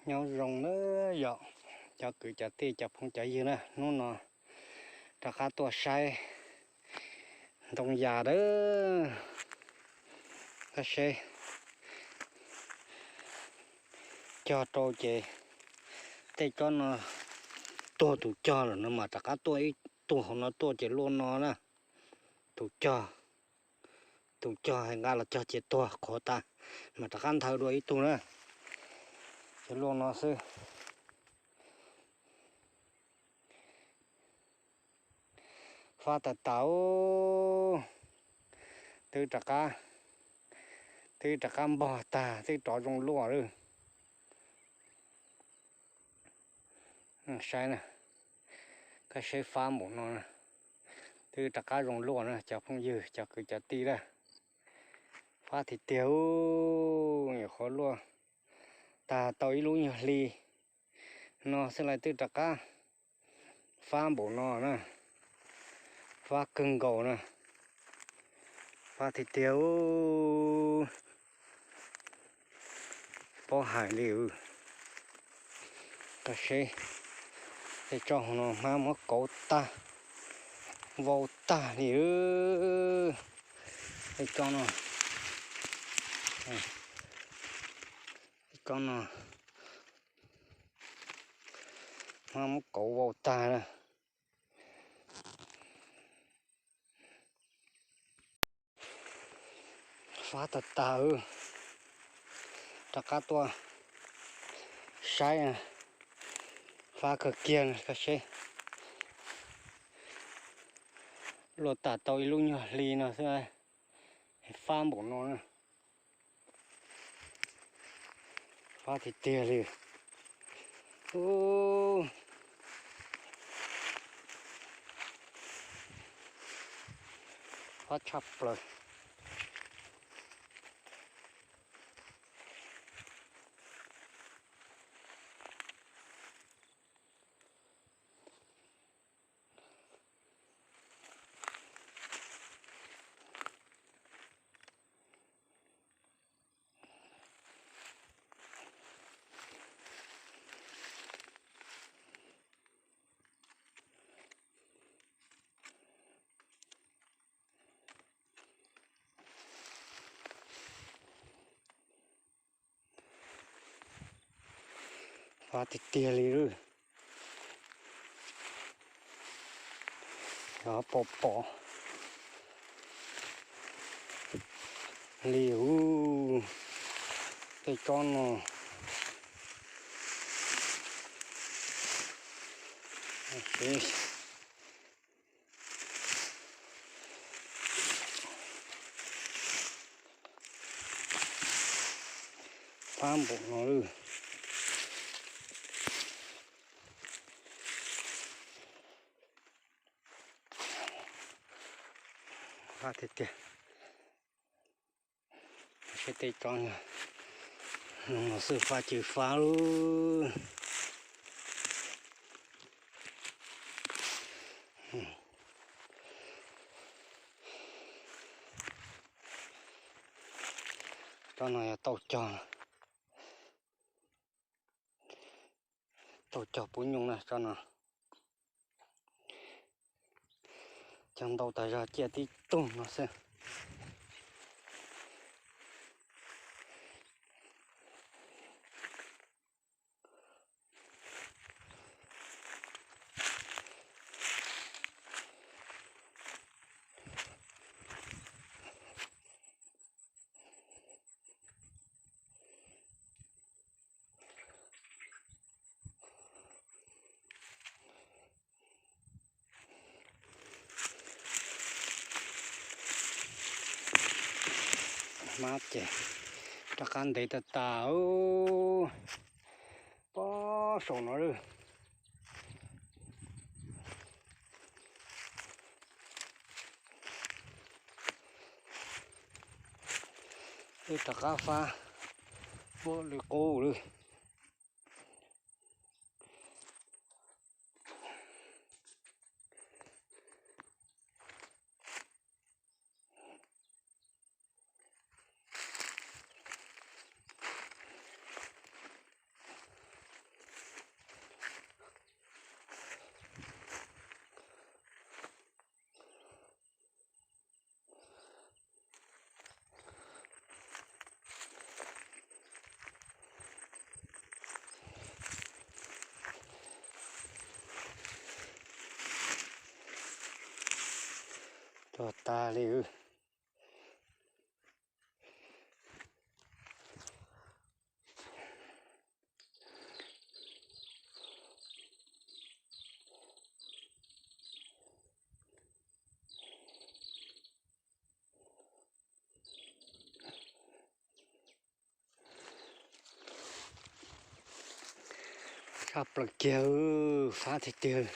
Nyob zoo na yom, cov kwv cov tij cov phooj cov ywg na, hnub no rov qab tuaj saib ntoo yas lawm. Koj seb, cog rau ces tej tsob no tuag tus cog lawm no mas rov qab tuaj ib tug hauv no tuaj ces luaj no na. Tus cog, tus cog nqa los cog ces tuag qhuav tas, mas rov qab nthawv dua ib tug na, ces luaj no xwb. Fab tas tas, twb rov qab, twb rov qab npog tag twb rov zoo luaj lawm. Saib na, koj saib fab npaum no, twb rov qab zoo luaj na cov phooj ywg cov kwv cov tij na. Fab tiag tiag, nyuam qhuav luaj tag tau ib lub nyuag hli no xwb los twb rov qab fab npaum no na, fab kawg nkaus na, fab tiag tiag. Paub hais li, koj seb, tej tsob hauv no hmab muab kauv tag, vau tag li. Tej tsob no, tej tsob no hmab muab kauv vau tag na. Fab tag tag, rov qab tuaj saib, fab kawg kiag koj seb. Luaj tas tau ib lub nyuag hli no xwb, fab npaum no na. Fab tiag tiag li. Fab tshaj plaws. Fab tiag tiag li lawm. Yog pom pom li ub, tej tsob no. Fab npaum no lawm. Fab tiag tiag. Seb tej tsob no xwb fab tsis fab lub. Tsob no yog tau cog, tau cog puv nyoog na tsob no. Cog ntau tas zog ciaj tib tug no xwb. Hmab ces rov qab ntev tas tas, pob saum no lawm. Wb rov qab fab puab li qub lawm. Tuag tag li. Tshaj plaws kiag, fab tiag tiag.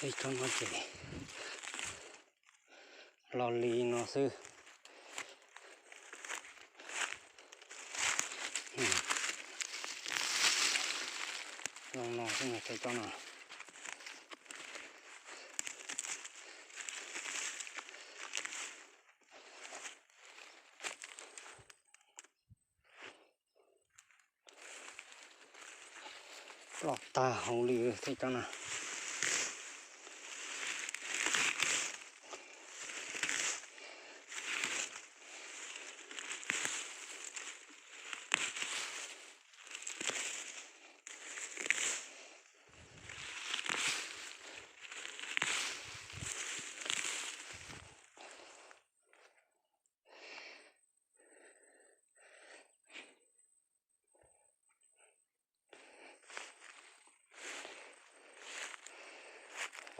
Ib tsob no ces los li no xwb. Zoo no xwb, tsob no. Ploj tag hauv li tej tsob no.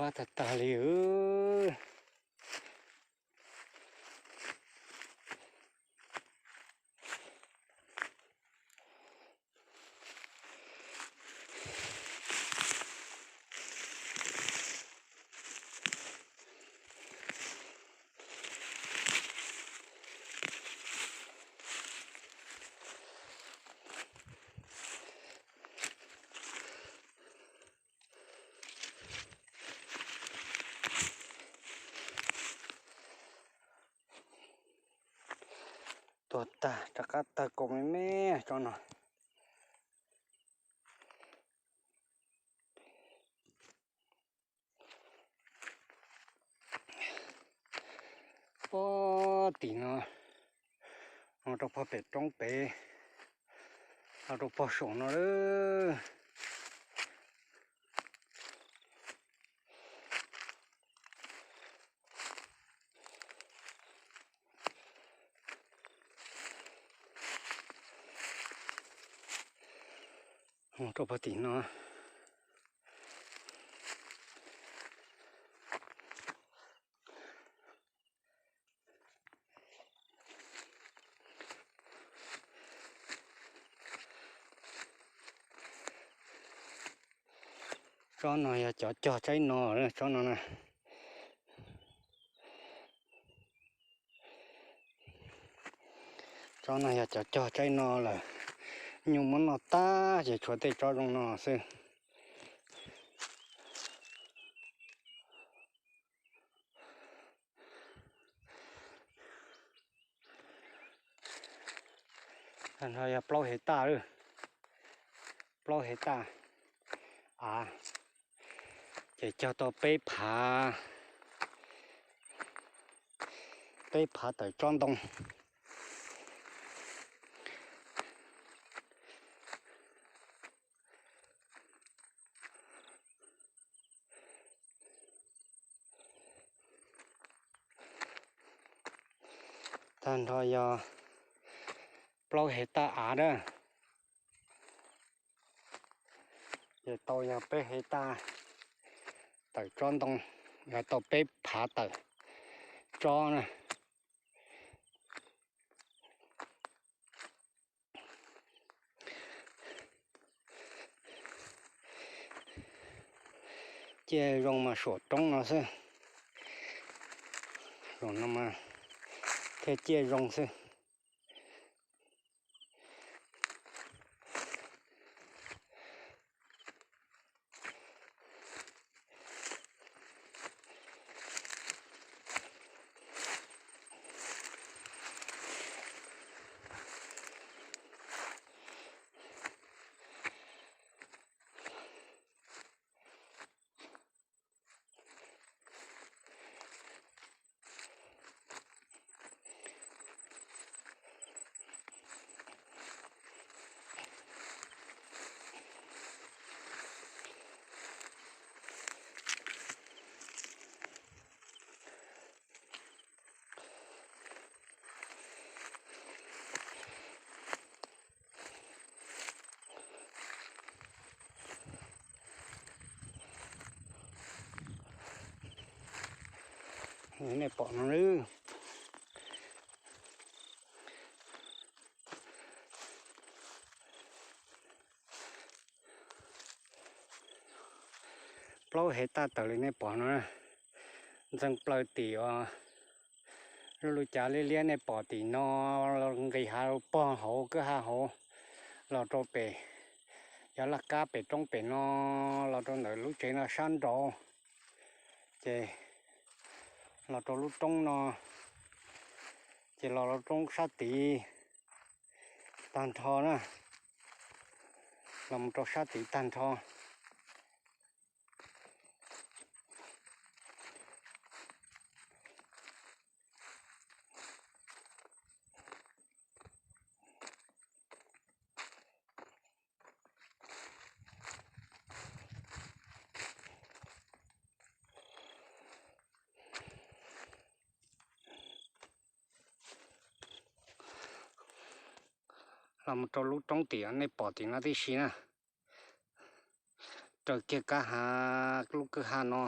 Fab tag tag li. Tuag tag rov qab tawg kaus me me tsob no. Pob tim no, no rau pog pem roob pem, no rau pog saum no lawm. Rau pog tim no. Tsob no yog cov cog tsaib no, tsob no na. Tsob no yog cov cog tsaib no lawm, nyuj muab noj tag ces tshuav tej tsob zoo no xwb. Tag nrho yog plaub hev taj, plaub hev taj av, ces cog tau peb phav, peb phav tawm tsob ntoo. Tag nrho yog plaub hev taj av na, ces tau yog peb hev taj tawm tsob ntoo, yog tau peb phav tawm tsob na. Ciaj zoo mas suam roob no xwb, zoo no mas thiaj ciaj zoo xwb. Nej pom no nawb. Plaub hev tag tawm li nej pom no, ntxeev plaws tim os. Lub lub cav liab liab nej pom tim no, nqis hav pog hauv kwj ha hauv, los rau pem, yog laj kab pem roob pem no, los rau ntawm lub tsev no sab nraud, ces los rau lub roob no, ces los rau roob sab tid tag nrho na, los mus rau sab tid tag nrho. Los mus rau lub roob tim nej pom tim no tib si na. Raws kiag kab hav lub kwj ha no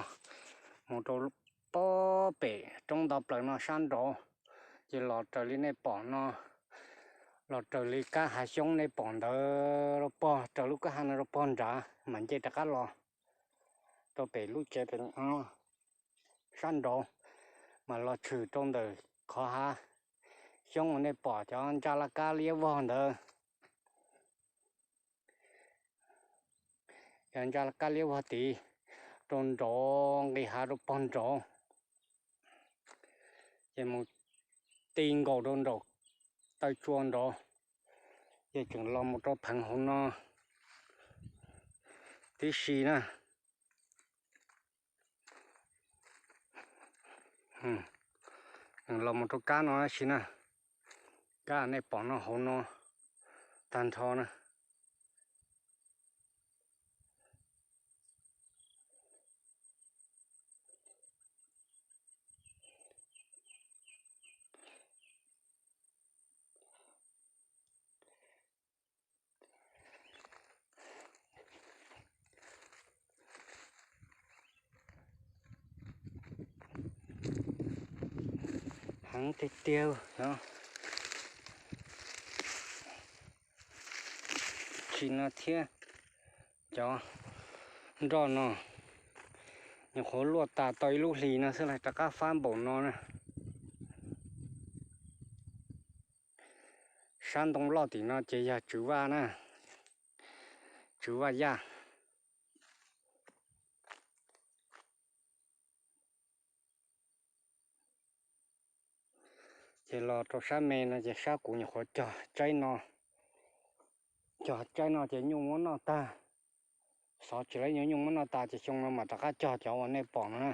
mus rau pob pem roob nto plaws no sab nraud, ces los raws li nej pom no, los raws li kab hav xyoob nej pom ntawd rau pog, raws lub kwj ha no rau pog nrad mas nce rov qab los rau pem lub tsev pem sab nraud, mas los tshwm rau ntawm qhov hav xyoob uas nej pom cov ntsa laj kab liab vog ntawd. Yog ntsa laj kab liab vog tid, rau nraud nqis hav rau pog nraud, ces mus ti nkaus rau nraum taw tsua nraud, ces tseem los mus rau pheev hauv no tib si na. Los mus rau kab no tib si na. Kab nej pom no hauv no tag nrho na. Heev tiag tiag os. Tsis no thiab, cov nroj no nyuam qhuav luaj tas tau ib lub hlis no xwb los rov qab fab npaum no na. Sab ntoo loj tim no ces yog Tswv Vaj na, Tswv Vaj Yaj. Ces los rau sab me no ces sab kuv nyuam qhuav cog tsaib no, cog tsaib no ces nyuj muab noj tag. Xov tsis laib nyuag nyuj muab noj tas ces xyoo no mam rov qab cog cov uas nej pom no na.